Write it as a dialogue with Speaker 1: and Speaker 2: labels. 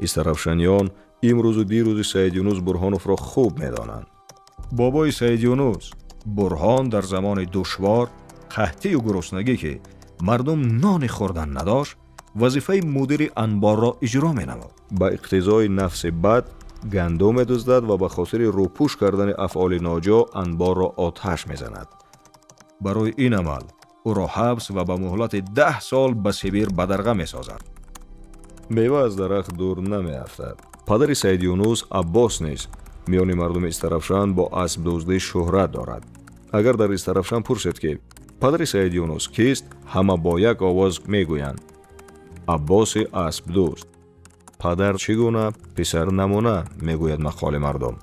Speaker 1: Истарафшаниён имрӯзу дирӯзи Саид Юнус Бурҳоновро хуб медонанд. Бобои Саид Юнус Бурҳон дар замони душвор, қаҳтию гуруснагӣ, ки мардум нони хӯрдан надошт, вазифаи мудири анборро иҷро менамуд. Ба иқтизои нафси бад гандум медуздад ва ба хотири рӯпӯш кардани афъоли ноҷо анборро оташ мезанад. Барои ин амал ӯро ҳабс ва ба муҳлати 10 сол ба Сибир бадарға месозанд. Мева аз дарахт дур намеафтад. Падари Саид Юнус Аббос низ миёни мардуми Истарафшан бо аспдуздӣ шӯҳрат дорад. Агар дар Истарафшан пурсед, ки падари Саид Юнус кист, ҳама бо як овоз мегӯянд: «Аббоси аспдузд». Падар чӣ гуна, писар намуна, мегӯяд мақоли мардум.